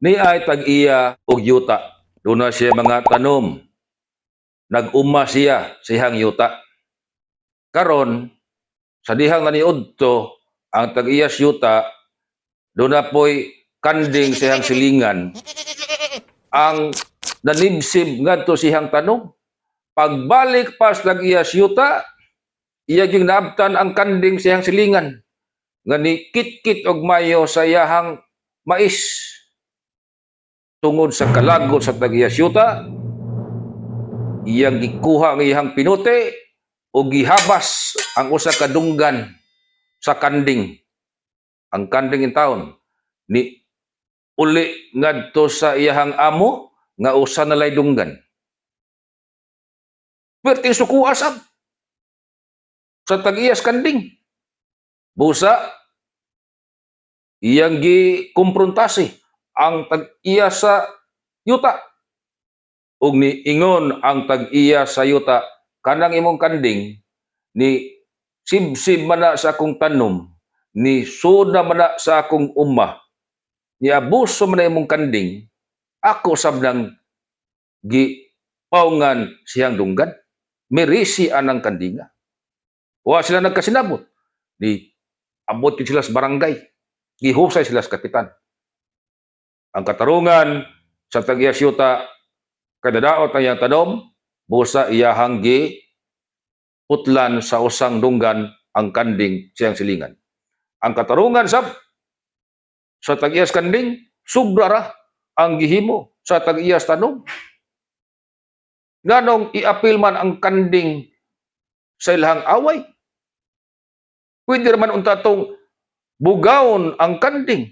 Ni ay tag-iya og yuta. Duna siya mga tanom. Nag-uma siya sa iyang yuta. Karon, sa dihang naniudto, ang tag-iya sa yuta, duna po'y kanding sa iyang silingan, ang nanibsib ngadto sa iyang tanom. Pagbalik pa sa tag-iya sa yuta, iya gyud naabtan ang kanding sa iyang silingan nga ni kitkit og mayo sa iyahang mais. Tungod sa kalagot sa tag-iya sa yuta, iyang gikuha ang iyang pinute o gihabas ang usa ka dunggan sa kanding. Ang kanding intawon ni uli ngadto sa iyahang amo nga usa na lay dunggan. Perting sukua sab sa tag-iyas kanding. Busa iyang gikumpruntasi ang tag-iya sa yuta. Ug niingon ang tag-iya sa yuta, "Kanang imong kanding ni sibsib man na sa akong tanom, ni suda man na sa akong uma, ni abuso man na imong kanding, ako sab nang gipaungan siyang dunggan. Merisi anang kandinga." Wa sila nagkasinabot. Ni abot gyud sila sa barangay. Gihusay sila sa kapitan. Ang katarungan sa tag-iya sa yuta, kadadaot ang iyang tanom, busa iyahang gi putlan sa usang dunggan ang kanding siyang silingan. Ang katarungan sab sa tag-iyas kanding, sobra ra ang gihimo sa tag-iyas tanom. Nganong iapil man ang kanding sa ilahang away? Pwede raman unta tong bugawon ang kanding.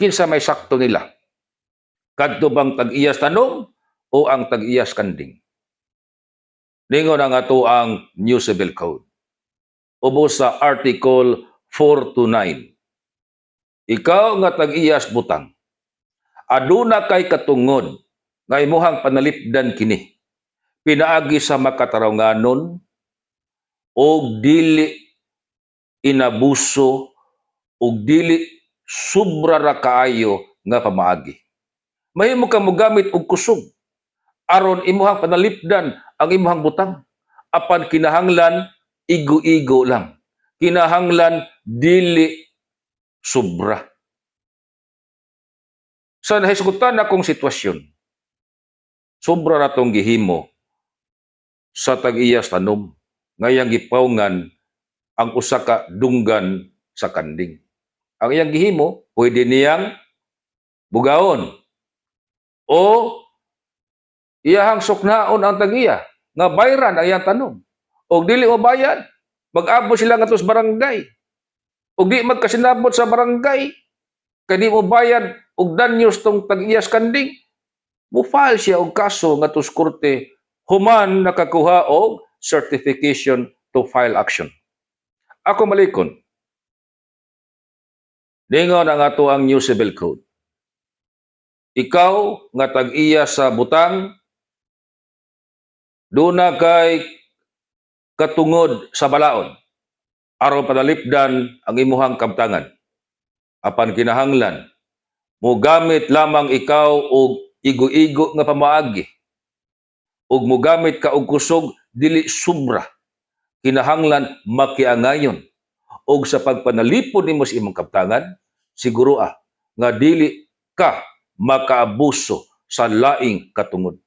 Kinsa may sakto nila? Kadto bang tag-iyas tanom o ang tag-iyas kanding? Ningon ang ato ang New Civil Code. Ubos sa Article 429. Ikaw nga tag-iyas butang, aduna kay katungod nga imuhang panalipdan kini pinaagi sa makatarunganon og dili inabuso og dili sobra ra kaayo nga pamaagi. Mahimo ka mogamit og kusog aron imuhang panalipdan ang imuhang butang, apan kinahanglan igo-igo lang. Kinahanglan dili sobra. Sa nahisgutan akong sitwasyon, sobra ra tong gihimo sa tag-iyas tanom ngayang gipawngan ang usa ka dunggan sa kanding. Ang iyang gihimo, pwede niyang bugaon o iyahang suknaon ang tag-iya nga bayran ang iyang tanom. Og dili mo bayad, mag-abot sila ngadto sa barangay. Og di magkasinabot sa barangay, kay di mo bayad og danyos tong tag-iyas kanding, mo file siya og kaso ngadto sa korte human nakakuha og certification to file action. Ako malikon. Ningon ang ato ang New Civil Code. Ikaw nga tag-iya sa butang, duna kay katungod sa balaod aron panalipdan ang imuhang kabtangan. Apan kinahanglan mogamit lamang ikaw og igo-igo nga pamaagi ug mogamit ka og kusog, dili sobra. Kinahanglan makiangayon, og sa pagpanalipod nimo sa imong kabtangan, siguro nga dili ka makaabuso sa laing katungod.